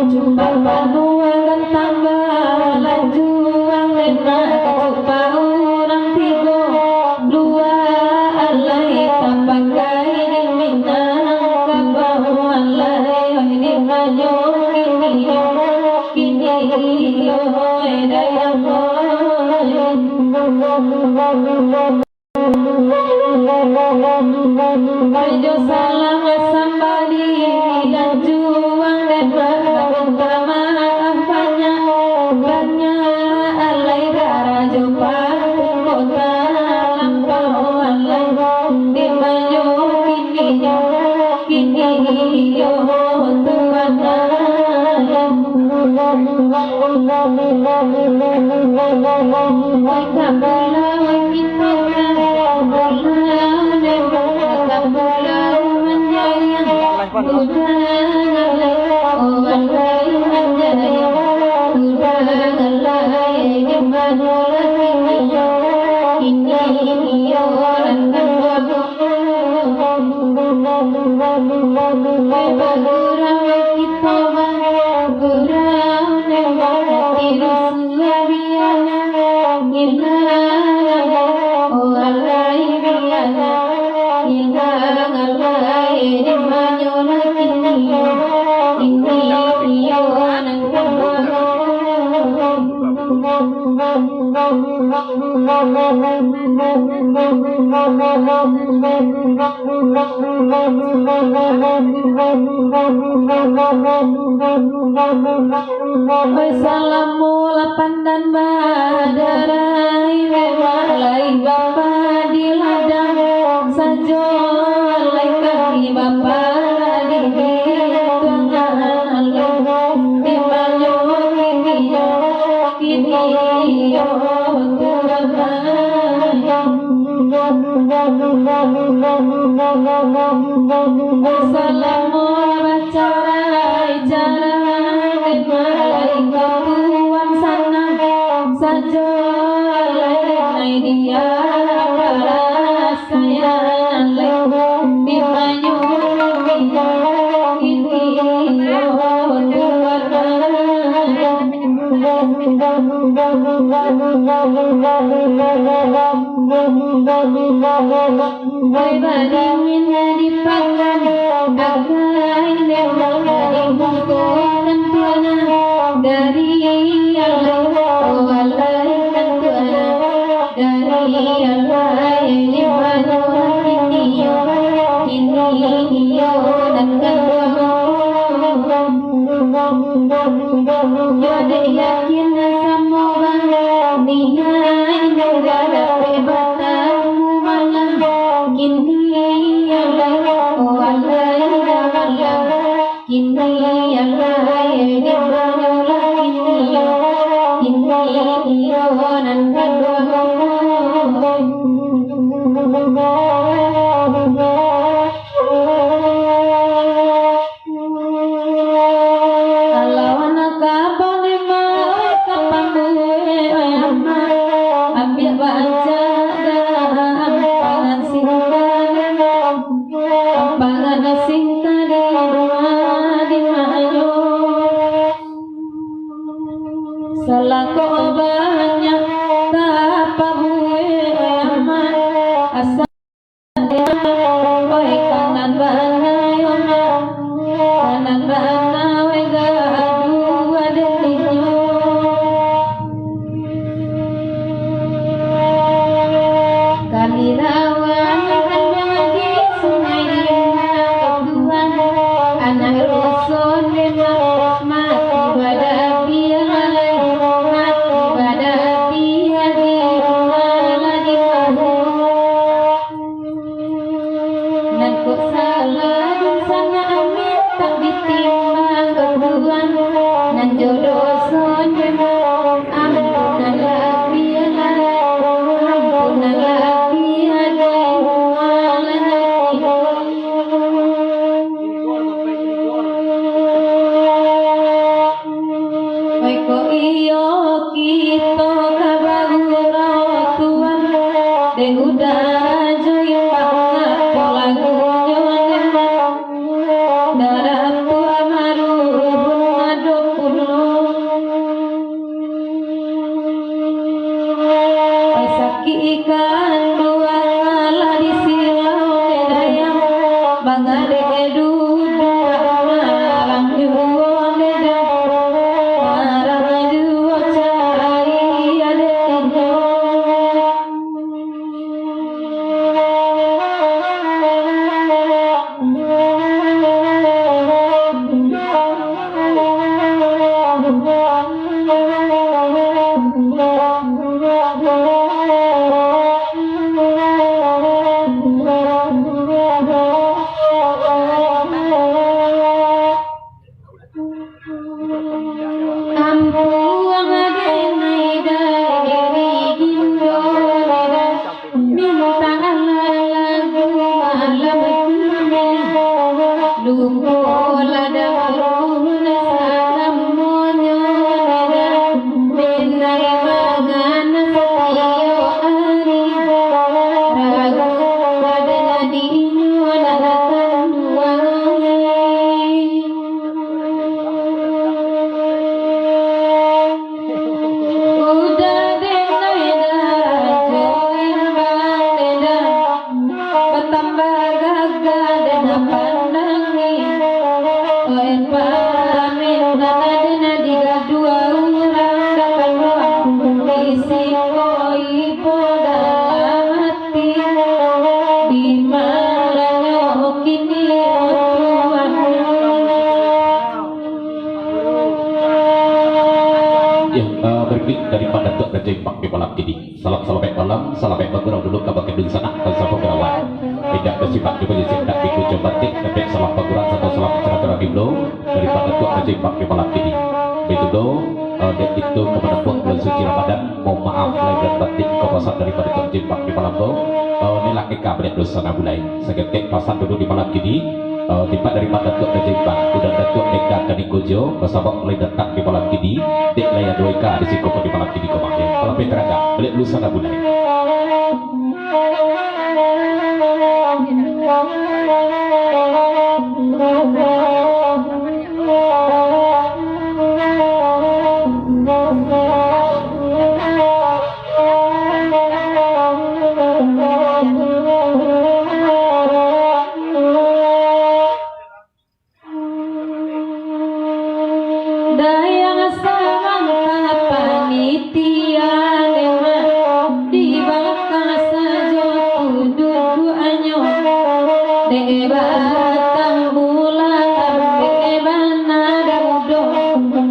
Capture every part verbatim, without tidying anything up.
Cuba panuakan tambah laju ang lemak, cuba urang tigo dua alai tapakai di Minangkabau alai di Banyu kini, kini yo dayah boy. Bajo salam sambali, dan juang dan minta maaf banyak, banyak alai karajo panggung kota, lampau alai di Banyu kini, kini yo tuan. Salamu lapan dan badarai, memang lai bapa di ladang sajo, lai kami bapa di tangah alun, di Banyu kini, kini yo tuan. Salamu bacarai-carai, malaingkau tuan sanang sajo, lai dia paras sayang, lai di Banyu kini yo tuan. Oi, badingin di pakan, agai lemah, di bungkuan tuana, dari alai, oh, alai kan tuana, dari alai, di mano kini yo, kini yo, nan kan tuana. Yo dek yakin samo bana, niaik nyo dapek batamu malam. Kini alai, oh alai, malam. Kini alai, di mano lah kini yo, kini yo nan kaduo. Kalau anak abang lemah, ka pambuek amat, ambiak bacak dah, ampangan singkali, ampangan singkali, rumah di mayo. Salako banyak, ka pambuek amat, asa Oi, kanan bana yo, kanan bana we, gaduah dek inyo. Kami rawan kan bagi sungai di Minangkabau, anak rusun memang mati badapi alai, mati badapi adi. Iyo, kito ka bagurau tuan, dek udara jo imbang, apo lagunyo ndeman, darah tu amaruhun ado pulo. Ai sakik ikan duang, alah disilau dek dayang, mangadek duduak marang juo dek dayang, marang juo cari dek inyo. Ampuang denai dai gindo dai, mintak lagu malam kini. Lupo lah daruhun saramonyo dai, denai mangana satio ari. Ragu ado di inyo lah tanduang. Udah dek nai darajo imbang dek dah, batambah gagah dek dah pandangi. Oi, pamin nan ado nan digaduah urang dapat doa, isi ko ipo dalam ati, di mananyo kini, oh Tuhan. Ya, eh, berikut dari Pak Datuk Raja Imbang di malam kini. Salam salamaik malam, salamaik bagurau dulu ka bakeh dunsanak, ka sapo gurauan. Indak basimbah di posisi indak di kucing batik, dapek salam bagurau sato salam silaturahmi dulu dari Pak Datuk Raja Imbang di malam kini. Baitu dulu, eh, dek itu ka manampuah bulan suci Ramadan, mohon maaf lahir dan batin, ko pasan dari Pak Datuk Raja Imbang di malam ko. Eh, inilah Eka baliak dunsanak bulai. Saketek pasan dulu di malam kini. Eh, tipak dari Pak Datuk Raja Imbang, Udan Datuk Eka Kaniko Jo, basabab mulai datang di malam kini, dek lai ado Eka di siko di malam kini ko mah. Kalau peterangkan, baliak dulu sanak bulai. Dayang samantah panitia, dema di balakang sajo tu duduaknyo. Dek batang bulan, dek bana damudo,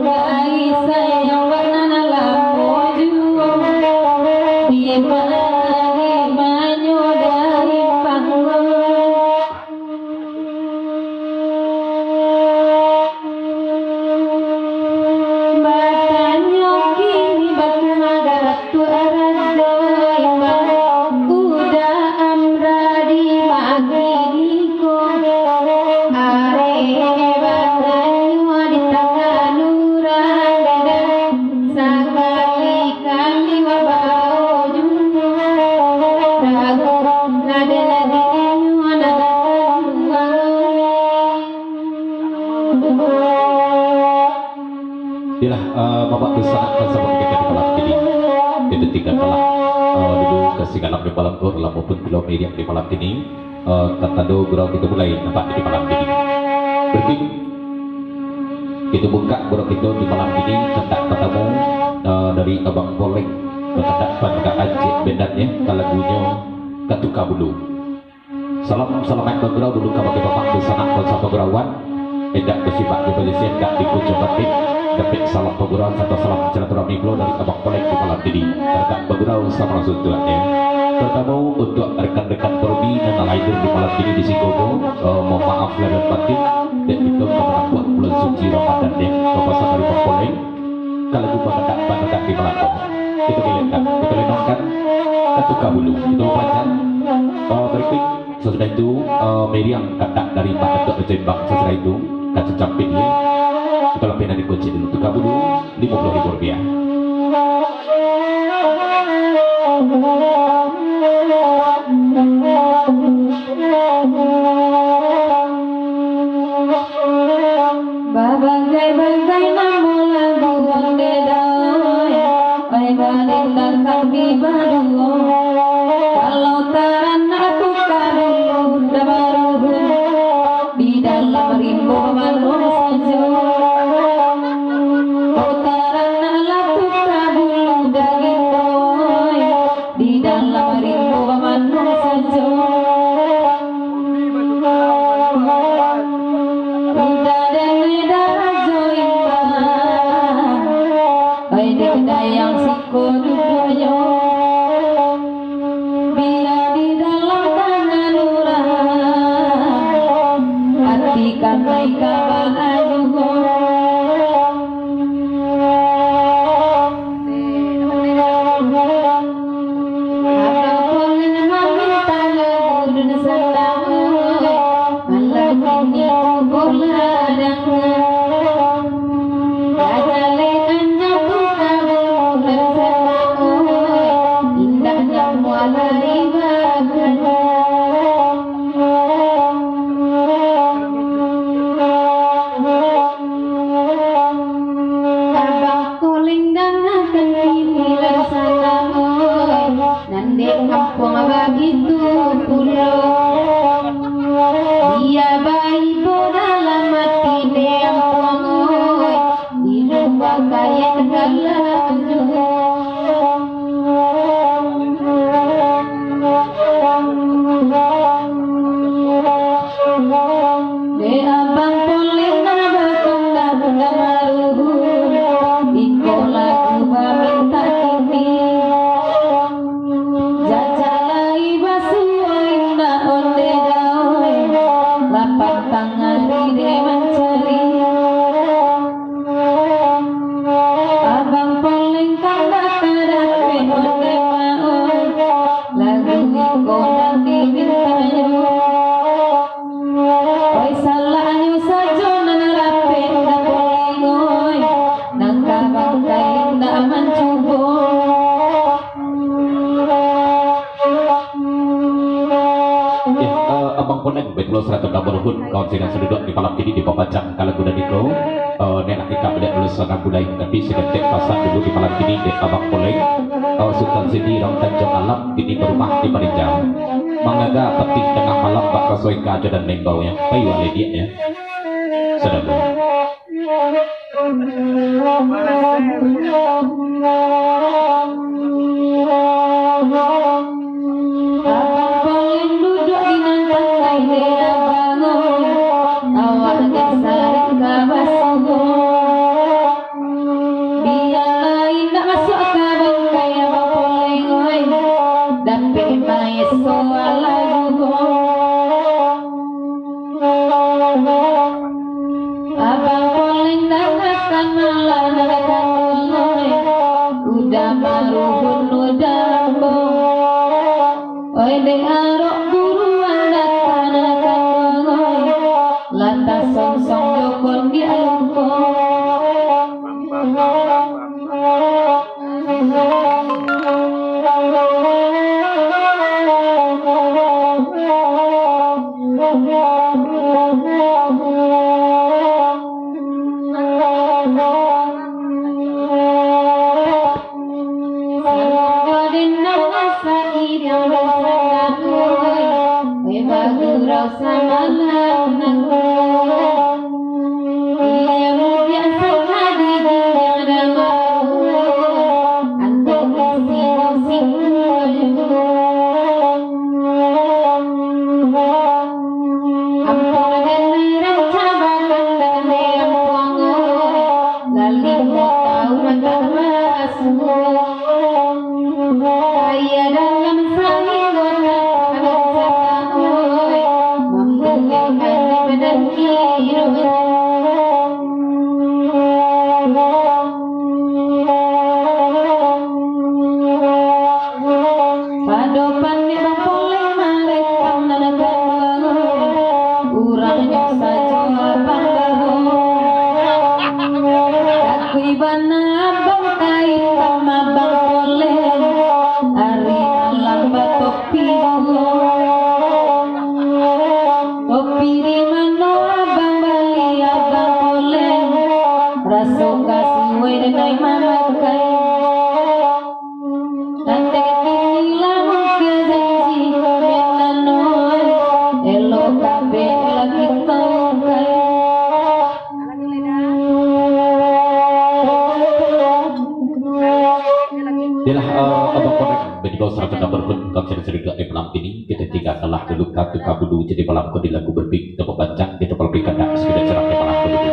gai sayang bana lamo juo. Di ma, di manyo dari panggung. Batanyo kini bakeh Datuak Rajo Imbang, Uda Amra di ma kini ko. Arek batanyo di tangan urang dada, sakali-kali wak baojuo, ragu lade-lade inyo nan tanduang. Iyolah, eh, mamak dunsanak ka sabuik kecek di malam kini. Itu tinggakanlah, eh, dulu ka sigalang di malam ko, dalam maupun pulo miriang di malam kini. Eh, ka tando gurau kito mulai nampak di malam kini. Berikut, kito bukak gurau kito di malam kini, kandak partamo, eh, dari Abang Poleng, bakandak Pandaan Cik Bendan, ya, ka lagunyo Katuka Bulu. Salam salamaik bagurau dulu kabake bapak dunsanak bansa pagurauan. Indak basimbah di posisi indak di kucing batik. Dapek salam pagurauan sato salam silaturahmi pulo dari Abang Poleng di malam kini. Taradok bagurau samo langsung tuan, ya. Tarutamo untuak rekan-rekan parodi nan lah hadir di malam kini di siko ko, eh, mohon maaf lahir dan batin, dek kito ka manampuah bulan suci Ramadan, ya, papasan dari Abang Poleng. Ka lagu bakandak-bakandak di malam ko. Kito gelengkan, kito lenongkan, Katuka Bulu. Kito bapanjang, eh, berikut. Sasudah itu, eh, miriang kandak dari Pak Datuak Rajo Imbang, sasudah itu, ka cacampit, ya. Kalau pena dikocek dulu, tiga puluh, lima puluh ribu rupiah. Babagai-bagai namo lagu ondeh doi, oi balintang kami baduo. Kalau taranak tu ka dulu da baruhun, di dalam rimbo manuang sajo. Kalau taranak lah tu ka dulu da gitoi, di dalam rimbo manuang sajo. Indak den darajo imbang, oi dek dayang siko duduaknyo. Bia di dalam tangan urang, ati kami ka baajuho. Abang Poleng maminta lagu dun sanang, malam kini cubolah danga. Raja Lengan jatuh ka bulan sanang, indak namo lai bakana. Abang Poleng dangakan kini lah sanang, nan dek ampuang bagitu pulo. Bia baibo dalam ati dek ampuang, di lua kain dalam juo. Dek Abang Poleng nan bakandak bamaruhun, iko lagu bamintak kini. Jaja lai basuo indak ondeh doi, lapang tangan dek mancari. Abang Poleng kandak kadapek ondeh maoh, lagu iko nan dimintaknyo. Oi, salahnyo sajo nan rapek Abang Poleng, oi, nan ka bangkai indak mancubo. Eh, eh, Abang Poleng, baik pulo sarato ka baruhun, kawan sidang saduduak di malam kini di Papacang Kalagu dan Iko. Eh, nek nak ikak baliak dulu sanang bulai, tapi saketek pasan dulu di malam kini dek Abang Poleng. Eh, Sutan Sidi Rang Tanjung Alam, kini barumah di Marinjau. Mangaga pati tangah malam, bak raso ika ajo dan mengimbau, yo. Pai wak lediak, yo. Sadang. Abang Poleng duduak di nan tangkai dek abang, awak dek sarik ka basuo. Bialah indak masuak ka bangkai Abang Poleng, oi, dapek maeso alah juo. Abang Poleng dangakan malah nan kanduang, oi, udah maruhun udah ambo. Oi, dek arok buruan datang nan kanduang, oi, lah tasongsong jo kondiak lumpuah. Yalah, eh, Abang Konek, bediba sarato nan berhut, kami sudah di malam ini, kita tinggalkanlah dulu katu kabulu, jadi malam ko di lagu berpik, kita membancang, kita berpik kandak, sekedar cerah di malam ko dulu.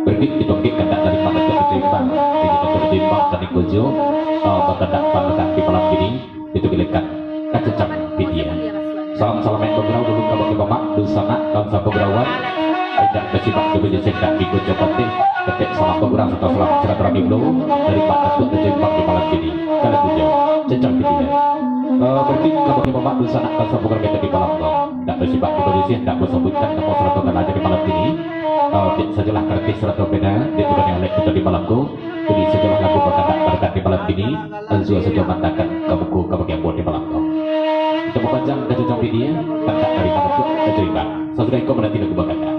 Berpik, kita berpik kandak dari mana kita timbang, di kita timbang, tadi kojo, eh, berkandak, berkandak di malam ini, itu giliran kacacang pitia. Salam-salam yang bagurau dulu ka bagi bapak, dunsanak, kawan sapagurauan. Indak basibak dulu di sendak di Kocok Patih. Ketek salam bagurau serta salam silaturahmi dulu dari Pak Datuk Raja Imbang di malam kini. Kalau bujang, cacang pitia. Eh, berarti ka bagi bapak, dunsanak, kawan sapagurauan kita di malam ko. Indak basibak dulu di sendak basambuikan namo sarato gala di malam kini. Eh, biak sajolah kartis sarato pena, di tukang yang lain kita di malam ko. Jadi sajolah lagu bakandak-kandak di malam kini. Anzua sajo mandakan ka muko ka bagian buah di malam ko. Kita bapanjang ka jajang pitia, kandak dari ka muko ka jaimbang. Sasudah iko mananti lagu bakandak.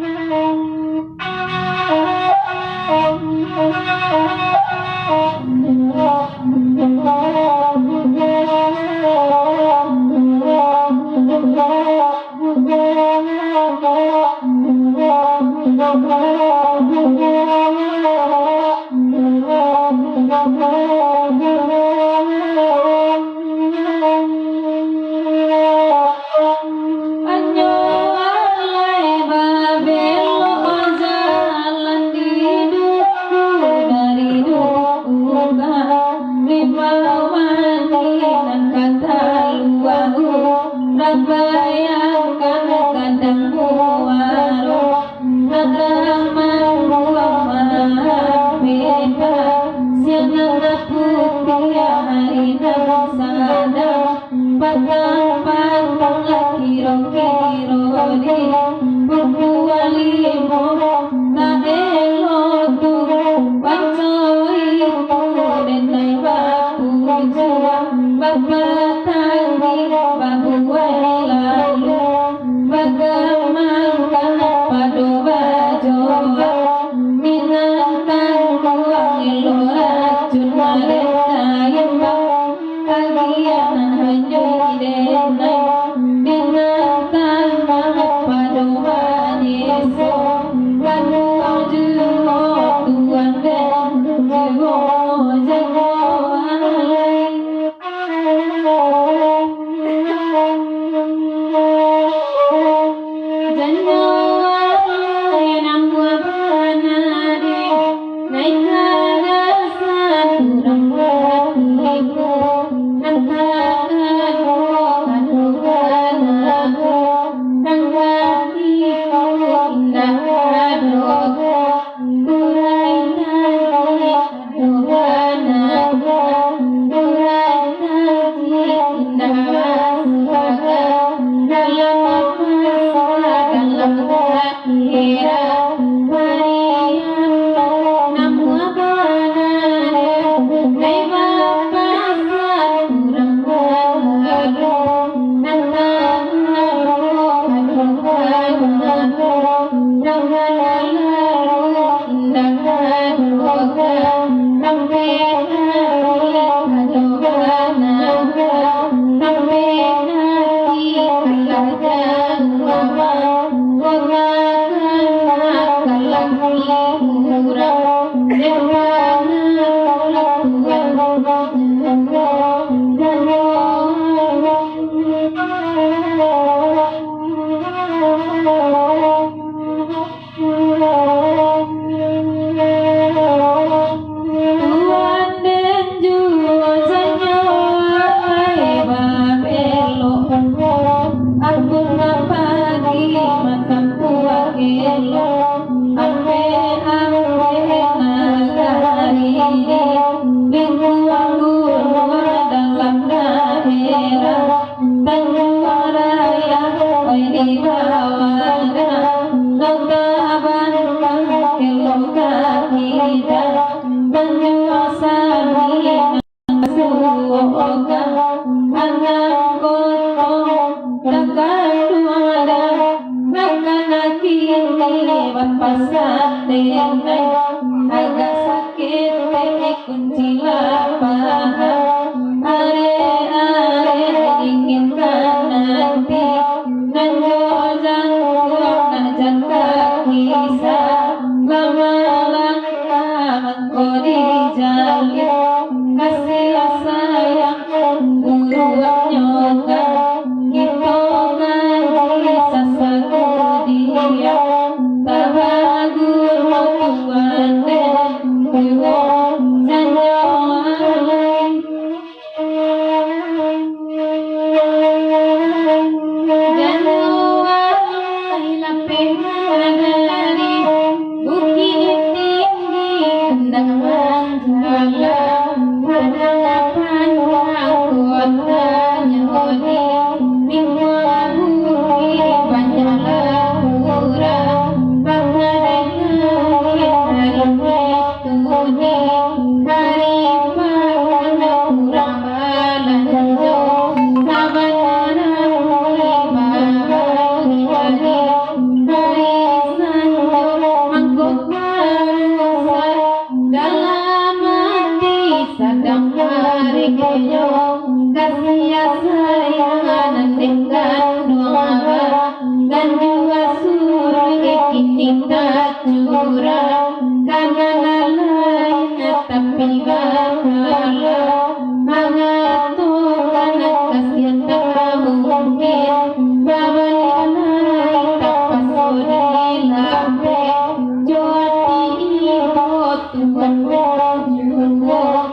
Anyo alai babelok jalan di duku, dari duku ka Limau Manih nan ka taluahu, rabayangkan kadang muaro. Kadang mangguang malam bebas, siang nan putiah, hari nan sadang, patang-patang lah kiro-kiro di pukua limo, tak elok tu, banso itu denai bapujuang, bapatangih, babuai lalu. Bagamang ka pado bajoang, minantang buang elo racun, mareka imbang agiah nan hanyo denai, minantang ka pado badeso, banuang juo tuan den juo jago alai. Janyo ai namuah bana dek, naik ka gasan urang batipu, nan ka ado kado bana ko, nan ka tipu indak ado ko, kurai tadi. Tuan den juo janyo ai babelok, angkun mapagi matampuak elok, ampe ampe nagari, lingkuang gunuang dalam daerah. Tanjuang Raya, oi di bawah dah, Kota Bantang, elok ka kida, Tanjuang Sami, Suoka, Anang Koto, Takanduang dah, Nakana kini bapasang denai, agak sakik dek kunci lapangan. Arek-arek inginkan nanti, nan jo jangkuang nak jangka kisah. Lama langkah mangko dijalin, kasih rasa Kasiah sayang nan den kanduang, dan jua suruah kini tacurah, kana lalai tapi galak, mangatokan kasiah tak mungkin, babaliak lai tapaso dilapeh, jo ati ibo Tuhan juo.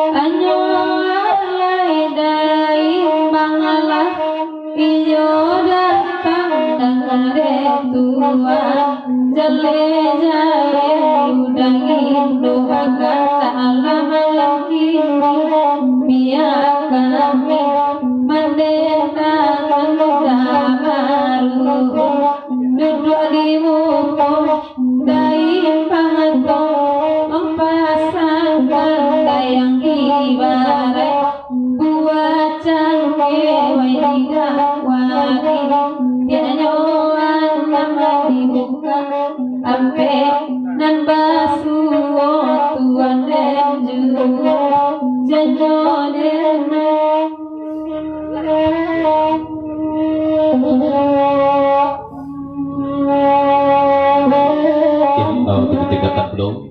Anyo alai dai mangalah, iyo datang dari Tuhan. Jaleh-jaleh urang indu bakata alam-alam kini, biar kami mandengarkan kabar. Duduak di muko, dai panganto, mampasangkan dayang ibarat buah cangkeh, wai didakwa ini, tiaknyo anam dibukak, ampek nan basuo tuan den juo, janyo den. Ya, eh, kita tinggalkan dulu.